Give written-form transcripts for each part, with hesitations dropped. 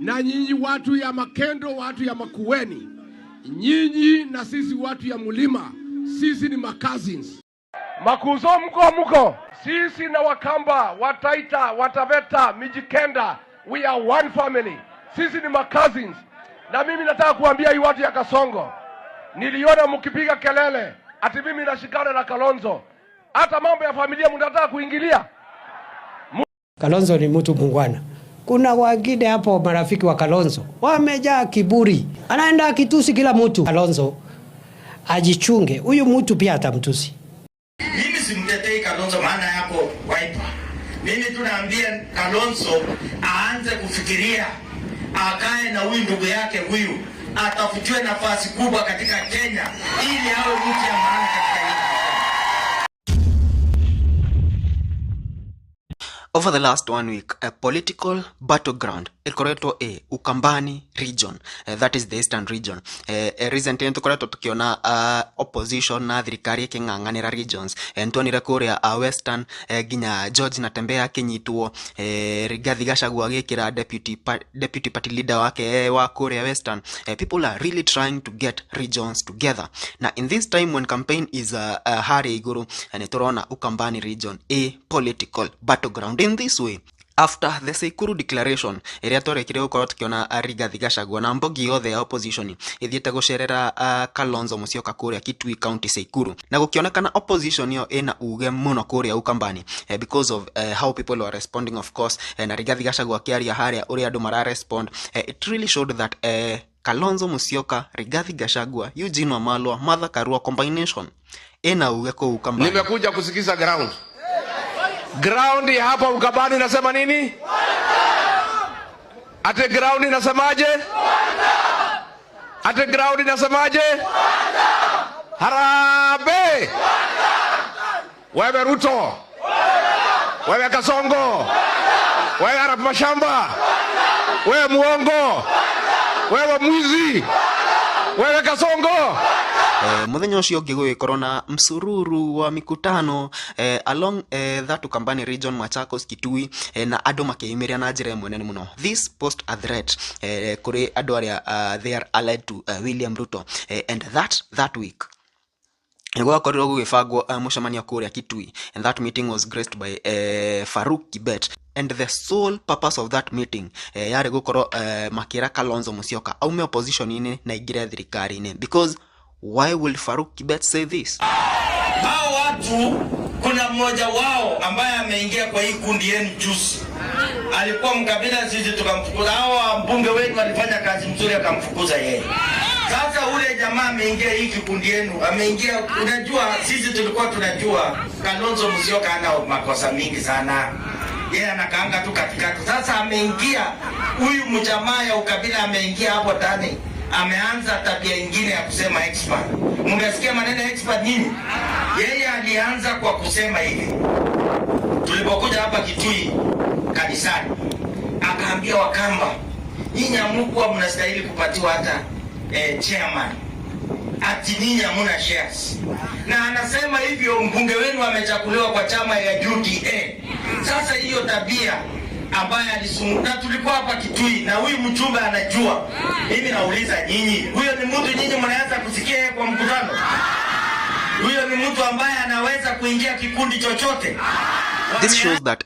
Na nyinyi watu ya Makendo, watu ya Makueni, nyinyi na sisi watu ya mlima, sisi ni macousins. Makuzo mko mko, sisi na Wakamba, Wataita, Wataveta, Mijikenda, we are one family. Sisi ni macousins. Na mimi nataka kuambia hii watu ya Kasongo, niliona mkipiga kelele ati mimi nashikana na Kalonzo. Hata mambo ya familia mnataka kuingilia. Kalonzo ni mtu muungwana. Kuna wengine hapo marafiki wa Kalonzo wamejaa kiburi, anaenda akitusi kila mtu. Kalonzo ajichunge, huyu mtu pia atamtusi. Mimi simtetei Kalonzo maana yako Wiper. Mimi tunaambia Kalonzo aanze kufikiria, akae na huyu ndugu yake huyu, atafutiwe nafasi kubwa katika Kenya ili awe mtu ya maana katika nchi. Over the last one week, a political battleground ikoretwo ĩ Ukambani region, that is the eastern region. Recently nĩtũkoretwo tũkĩona opposition na thirikari ĩkĩng'ang'anĩra regions. Nĩtuonire kũrĩa western, nginya George Natembeya akĩnyitwo, Rigathi Gachagua agĩkĩra deputy party leader wake wa kũrĩa western. People are really trying to get regions together, na in this time when campaign is harĩa igũrũ, nĩtũrona Ukambani region a political battleground in this way. After the Tseikuru Declaration ĩrĩa twarekire gũkorwo tũkĩona Rigathi Gachagua na mbogi yothe ya opposition ĩthiĩte gũcerera Kalonzo Musyoka kũrĩa Kitui County Tseikuru, na gũkĩonekana opposition ĩyo ĩna uge mũno kũrĩa Ukambani, because of how people were responding, of course, na Rigathi Gachagua akĩaria harĩa ũrĩa andũ mara respond, it really showed that Kalonzo Musyoka, Rigathi Gachagua, Eugene Wamalwa, Martha Karua combination ĩna uge kũu Ukambani. Nimekuja kusikiza ground. Ground ya hapa Ukambani inasema nini? Ate ground inasemaje? Ate ground inasemaje? Harambee! Wewe Ruto, wewe Kasongo, wewe Arap Mashamba, wewe muongo, wewe mwizi, wewe Kasongo. Muthenya ũcio ũngĩ gũgĩkorwo na msururu wa mikutano along that Ukambani region, Machakos, Kitui, na andũ makĩyumĩria na njĩra ĩmwe nene mũno. This post a threat kũrĩ andũ arĩa they are allied to William Ruto, and that week gwakorirwo gũgĩbangwo mũcemanio kũrĩa Kitui, and that meeting was graced by Farouk Kibet, and the sole purpose of that meeting yarĩ gũkorwo makĩra Kalonzo Musyoka aume opposition-inĩ na aingĩre thirikari-inĩ, because why will Farouk Kibet say this? Hao watu kuna mmoja wao ambaye ameingia kwa hii kundi yenu juzi, alikuwa mkabila, sisi tukamfukuza. Hao mbunge wetu walifanya kazi mzuri, akamfukuza yeye. Sasa ule jamaa ameingia hii kikundi yenu, ameingia. Unajua, sisi tulikuwa tunajua Kalonzo Musyoka ana makosa mingi sana, yeye anakaanga tu katikati. Sasa ameingia huyu mjamaa ya ukabila, ameingia hapo ndani, ameanza tabia ingine ya kusema expert. Mmesikia maneno ya expert nyinyi? Yeye alianza kwa kusema hivi, tulipokuja hapa Kitui kanisani, akaambia Wakamba, nyinyi hamkuwa mnastahili kupatiwa hata chairman, ati nyinyi hamuna shares. Na anasema hivyo, mbunge wenu amechaguliwa kwa chama ya UDA. Sasa hiyo tabia ambaye alisunguna, tulikuwa hapa Kitui na huyu mchumba anajua. Mimi nauliza nyinyi, huyo ni mtu nyinyi mnaweza kusikia yeye kwa mkutano? Huyo ni mtu ambaye anaweza kuingia kikundi chochote? This shows that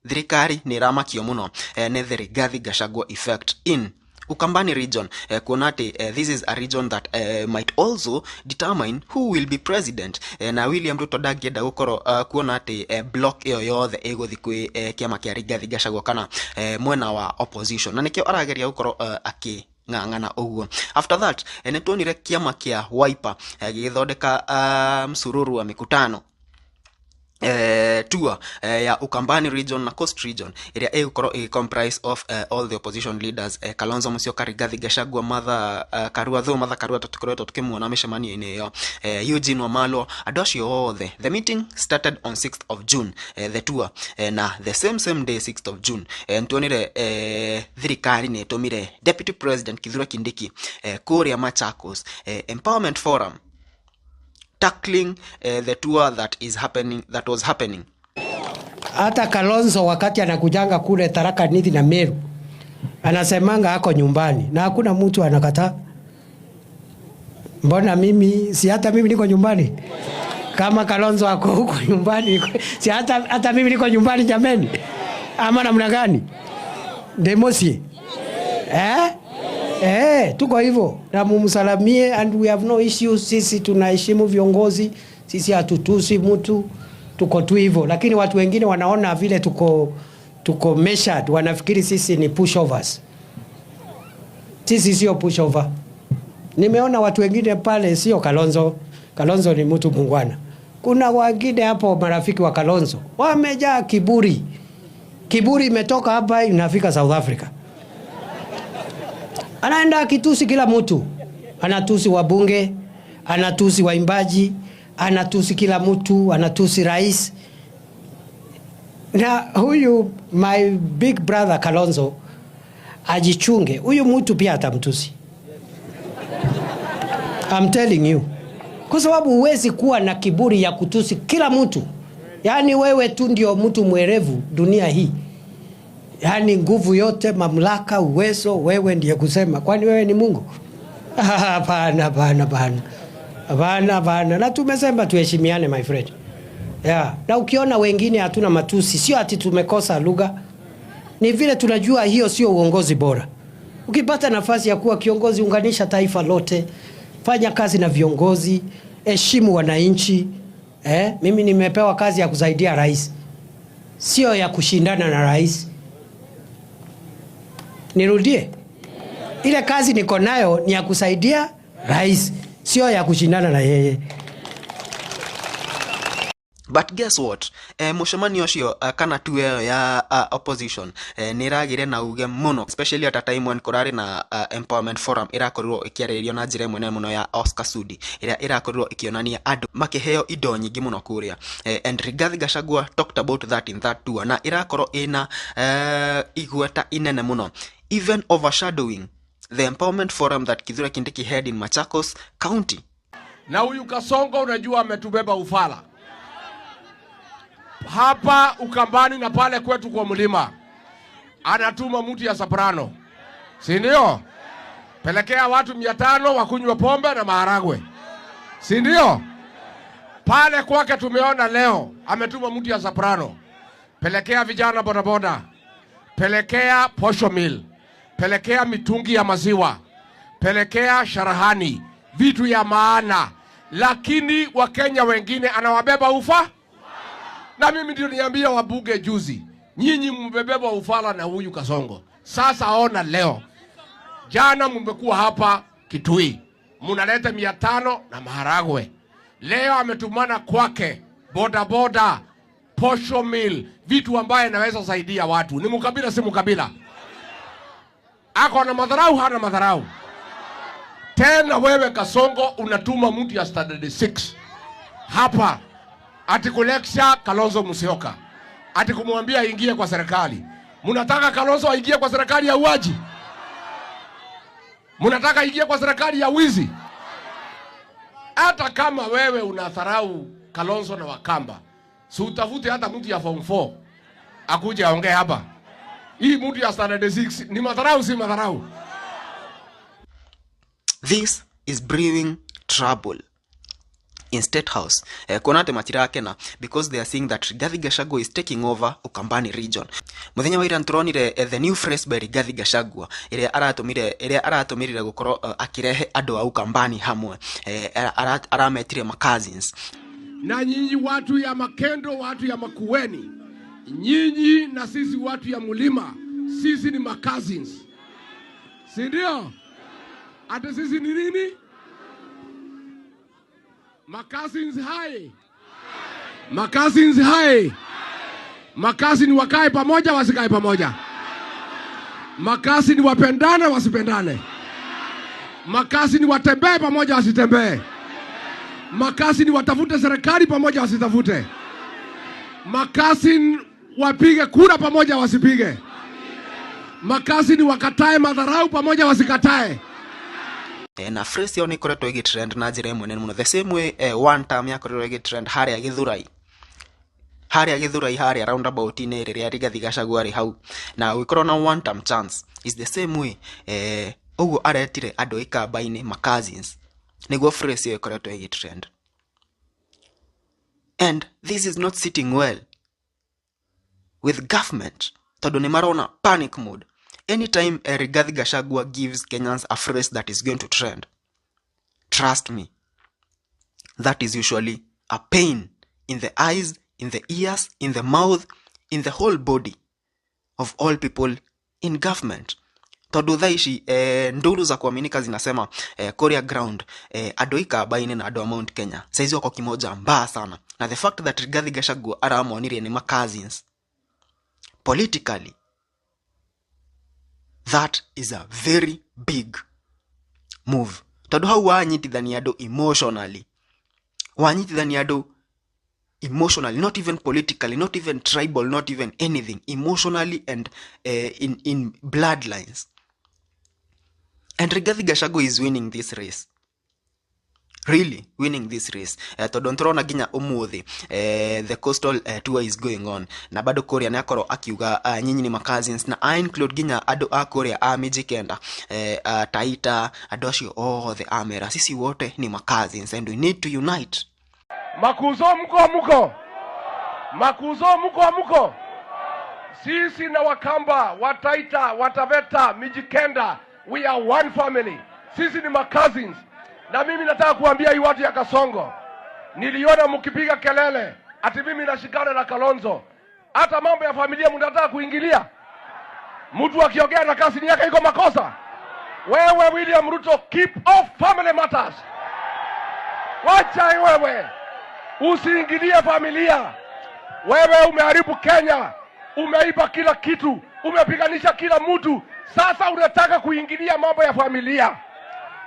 thirikari nĩ ĩramakio mũno nĩ the Rigathi Gachagua effect in Ukambani region, kuona atĩ this is a region that might also determine who will be president, na William Ruto ndangĩenda gũkorwo kuona atĩ block ĩyo yothe ĩgũthiĩ kwĩ kĩama kĩa Rigathi Gachagua kana mwena wa opposition, na nĩkĩo arageria gũkorwo akĩ ng'ang'ana ũguo. After that, nĩ tuonire kĩama kĩa Wiper gĩgĩthondeka msururu wa mikutano, tour ya Ukambani region na Coast region ĩrĩa ĩgũkorwo ĩ comprise of all the opposition leaders, Kalonzo Musyoka, Rigathi Gachagua, Martha Karua, though Martha Karua tũtikoretwo tũkĩmuona mĩcemanio-inĩ ĩyo, Eugene Wamalwa, andũ acio othe. The meeting started on 6th of June, the tour, na the same same day, 6th of June, nĩtuonire thirikari nĩ ĩtũmire Deputy President Kithure Kindiki kũrĩa Machakos, Empowerment Forum, tackling the tour that is happening, that was happening. Hata Kalonzo wakati anakujanga kule Tharaka Nithi na Meru, Anasemanga ako nyumbani na hakuna mtu anakataa. Mbona mimi si hata mimi niko nyumbani? Kama Kalonzo ako huko nyumbani, si hata mimi niko nyumbani jameni? Ama namna gani? Demosi. Eh? Eh, tuko hivyo. Na mumsalamie and we have no issues. Sisi tunaheshimu viongozi, sisi hatutusi mtu, tuko tu hivyo. Lakini watu wengine wanaona vile tuko measured, wanafikiri sisi ni pushovers. Sisi sio pushover. Nimeona watu wengine pale, sio Kalonzo. Kalonzo ni mtu muungwana. Kuna wengine hapo marafiki wa Kalonzo wamejaa kiburi. Kiburi imetoka hapa inafika South Africa. Anaenda akitusi kila mtu, anatusi wabunge, anatusi waimbaji, anatusi kila mtu, anatusi rais. Na huyu my big brother Kalonzo ajichunge, huyu mtu pia atamtusi. I'm telling you, kwa sababu huwezi kuwa na kiburi ya kutusi kila mtu. Yaani wewe tu ndio mtu mwerevu dunia hii, yaani nguvu yote, mamlaka, uwezo, wewe ndiye kusema. Kwani wewe ni Mungu? Hapana, hapana, hapana, hapana, hapana. Na tumesema tuheshimiane, my friend. Yeah. Na ukiona wengine hatuna matusi, sio ati tumekosa lugha, ni vile tunajua hiyo sio uongozi bora. Ukipata nafasi ya kuwa kiongozi, unganisha taifa lote, fanya kazi na viongozi, heshimu wananchi. Mimi nimepewa kazi ya kusaidia rais, sio ya kushindana na rais. Nirudie, ile kazi niko nayo ni ya kusaidia rais, sio ya kushindana na yeye. But guess what? Mũcemanio ũcio kana tu ĩyo ya opposition nĩ ĩragĩire na uge mũno, especially at a time when kũrarĩ na empowerment forum ĩrakorirwo ĩkĩarĩrĩrio na njĩra ĩmwe nene mũno ya Oscar Sudi, ĩrĩa ĩrakorirwo ĩkĩonania andũ makĩheo indo nyingĩ mũno kũrĩa. And Rigathi Gachagua talked about that in that tour, na ĩrakorwo ĩna igweta inene mũno, even overshadowing the empowerment forum that Kithure Kindiki had in Machakos County. Na huyu Kasongo unajua ametubeba ufala hapa Ukambani na pale kwetu kwa mlima, anatuma mtu ya soprano, si ndio? Pelekea watu 500 wakunywe pombe na maharagwe, si ndio? Pale kwake tumeona leo ametuma mtu ya soprano, pelekea vijana bodaboda, pelekea posho mill, pelekea mitungi ya maziwa, pelekea sharahani, vitu ya maana, lakini Wakenya wengine anawabeba ufa. Na mimi ndio niambia wabunge juzi, nyinyi mmebeba ufala na huyu Kasongo. Sasa ona leo, jana mmekuwa hapa Kitui munaleta 500 na maharagwe, leo ametumana kwake bodaboda, posho mill, vitu ambaye inaweza saidia watu. Ni mkabila si mkabila? Ako na madharau, hana madharau? Tena wewe Kasongo unatuma mtu ya standard 6 hapa ati kulecture Kalonzo Musyoka, ati kumwambia aingie kwa serikali. Mnataka Kalonzo aingie kwa serikali ya uaji? Mnataka aingie kwa serikali ya wizi? Hata kama wewe unadharau Kalonzo na Wakamba, si utafute hata mtu ya form 4 akuje aongee hapa. Hii mtu ya standard 6 ni madharau, si madharau? This is brewing trouble in State House. Kuona atĩ matirakena because they are seeing that Rigathi Gachagua is taking over Ukambani region. Muthenya wa ira nĩtũronire the new phrase by Rigathi Gachagua ĩrĩa aratũmĩrire gũkorwo akĩrehe andũ a Ukambani hamwe. Arametire ma cousins. Na nyinyi watu ya Makendo, watu ya Makueni, nyinyi na sisi watu ya mlima, sisi ni ma-cousins, si ndio? Ati sisi ni nini? Ma-cousins hai, ma-cousins hai, ma-cousins wakae pamoja, wasikae pamoja? Ma-cousins wapendane, wasipendane? Ma-cousins watembee pamoja, wasitembee? Ma-cousins watafute serikali pamoja, wasitafute? Ma-cousins wapige kura pamoja, wasipige? Ma-cousins wakatae madharau pamoja, wasikatae? Na phrase ĩyo nĩ ĩkoretwo ĩgĩtrend na njĩra ĩmwe nene mũno, the same way one term yakorirwo ĩgĩtrend harĩa Gĩthũrai. Harĩa Githurai harĩa roundabout-inĩ rĩrĩa Rigathi Gachagua arĩ hau na gũgĩkorwo na one term chance is the same way, ũguo aretire andũ ikamba-inĩ ma cousins, nĩguo phrase ĩyo ĩkoretwo ĩgĩtrend. And this is not sitting well with government tondũ nĩ marona panic mode. Anytime Rigathi Gachagua gives Kenyans a phrase that is going to trend, trust me, that is usually a pain in the eyes, in the ears, in the mouth, in the whole body of all people in government. Tondũ thaa ici nduru za kuaminika zinasema Korea ground, andũ ikamba-inĩ na andũ a Mount Kenya saizi wako kimoja mbaya sana, na the fact that Rigathi Gachagua aramonirie nĩ ma cousins politically, that is a very big move, tondũ hau wanyitithania andũ emotionally, wanyitithania andũ emotionally, not even politically, not even tribal, not even anything, emotionally and in bloodlines. And Rigathi Gachagua is winning this race, really winning this race, tondũ nĩtũrona nginya ũmũthĩ the coastal tour is going on na bado Kuria nĩ akorwo akiuga nyinyi ni ma cousins, na a include nginya andũ a Kuria a Mijikenda, Taita, andũ acio othe amera sisi wote ni ma cousins and we need to unite. Makuzo mko mko, makuzo mko mko. Sisi na Wakamba, Wataita, Wataveta, Mijikenda, we are one family. Sisi ni ma cousins. Na mimi nataka kuambia hii watu ya Kasongo, niliona mkipiga kelele ati mimi nashikana na Kalonzo. Hata mambo ya familia mnataka kuingilia. Mtu akiongea na cousin yake iko makosa. Wewe William Ruto, keep off family matters. Wacha wewe, usiingilie familia. Wewe umeharibu Kenya, umeiba kila kitu, umepiganisha kila mtu. Sasa unataka kuingilia mambo ya familia.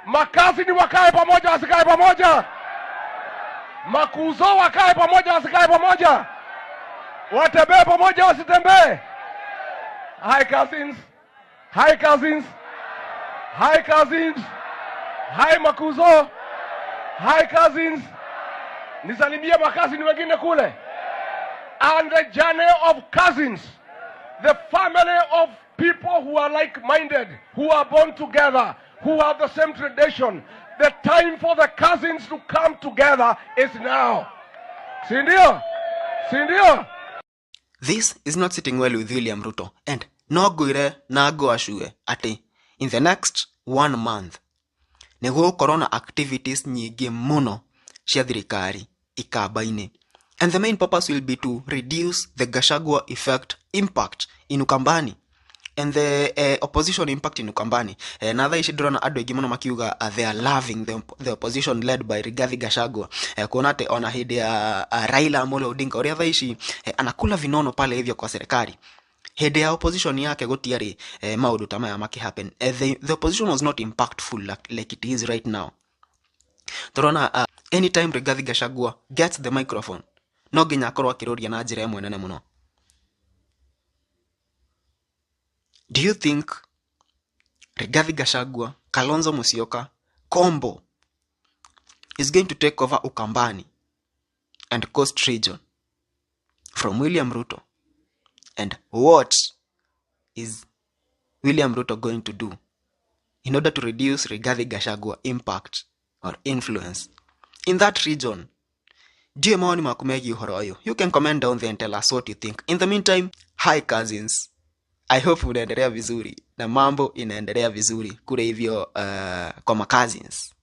Makazi ni wakae pamoja, wasikae pamoja? Makuzo wakae pamoja, wasikae pamoja? Watembee pamoja, wasitembee? Hi cousins, hi cousins, hi cousins, hi makuzo, hi cousins. Nisalimie makazini wengine kule. And the journey of cousins, the family of people who are like-minded, who are born together, who have the same tradition. The time for the cousins to come together is now. Sindio? Sindio? This is not sitting well with William Ruto, and no ngwĩre na ngwacue atĩ in the next one month nĩ gũgũkorwo na activities nyingĩ mũno cia thirikari ikamba-inĩ, and the main purpose will be to reduce the Gachagua effect impact in Ukambani and the opposition impact in Ukambani. Na thaa ici ndĩrona andũ aingĩ mũno makiuga they are loving the opposition led by Rigathi Gachagua, kuona atĩ ona hĩndĩ ya Raila Amolo Odinga ũrĩa thaa ici anakula vinono pale hivyo kwa serikali, hĩndĩ ya opposition yake gũtiarĩ maũndũ ta maya makĩhappen. The opposition was not impactful like it is right now. Tũrona anytime Rigathi Gachagua gets the microphone no nginya akorwo akĩrũria na njĩra ĩmwe nene mũno. Do you think Rigathi Gachagua, Kalonzo Musyoka combo is going to take over Ukambani and Coast region from William Ruto? And what is William Ruto going to do in order to reduce Rigathi Gachagua impact or influence in that region? Ndiũĩ mawoni maku megiĩ ũhoro ũyũ. You can comment down there and tell us what you think. In the meantime, hi cousins. I hope unaendelea vizuri na mambo inaendelea vizuri kule hivyo kwa ma cousins.